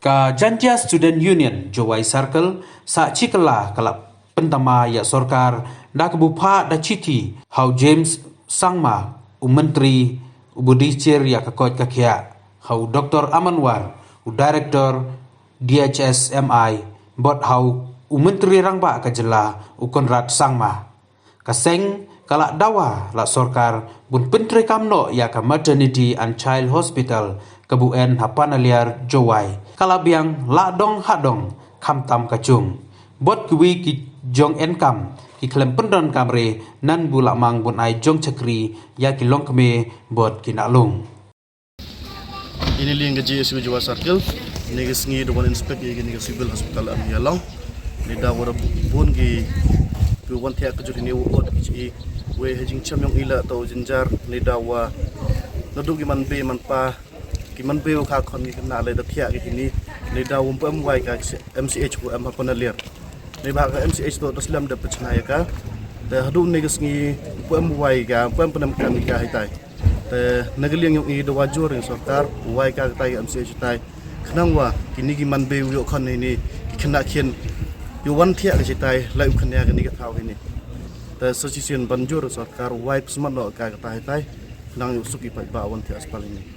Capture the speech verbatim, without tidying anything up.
Ka Jaintia Student Union Jowai Circle sa chi kylla ka la pyntama ïa sorkar da kaba phah da chithi ha u James Sangma, u Myntri uba dei jur ïa ka koit ka khiah, ha u Doktor Aman War, u Director D H S M I, bad ha u Myntri Rangbah ka jylla, u Conrad Sangma. Ka seng ka la dawa la sorkar ban pyntreikam noh ïa ka Maternity and Child Hospital kaba yn ha Panaliar, Jowai. Ka la biang la dong ha dong, khamtam ka jong. Bad kiwei ki jong yn kam, ki khlem pyndonkam re, namar ba la mang ban ai jong shakri ïa ki longkmie bad ki nahlung. Ine liang ka J S U Jowai Circle, ine ka sngi da wan inspect ïa kane ka Civil Hospital, am ïa long. Neidaw wa da bun ki, ki wan thiah ka jur ine, wa ot ki chi, wei ha jingchem yong i la tau jynjar, neidaw wa naduh ki man bei man pa, ki man bei wa ka khon ki khynnah la da thiah ki hini, neidaw wa ym pu em wai ka M C H wa em ha Panaliar. Neibhah ka M C H to da slem da pynchna ïa ka. Te haduh ne ka sngi ym pu em wai ka, ym pu em pynemkam ïa ka hitai. Te na ka liang yong i da wad jur ïa sorkar, wai ka katai ka M C H tai. Khnang wa kine ki man bei u ïoh khon hini, ki khynnah kin ïoh wan thiah ka chitai, lai u khynnia kane ka thaw hini. Te sa shisien ban jur ïa sorkar, wai pynsmat noh ka katai tai. Khnang ïoh suk i paidbah wan thiah aspaling hini.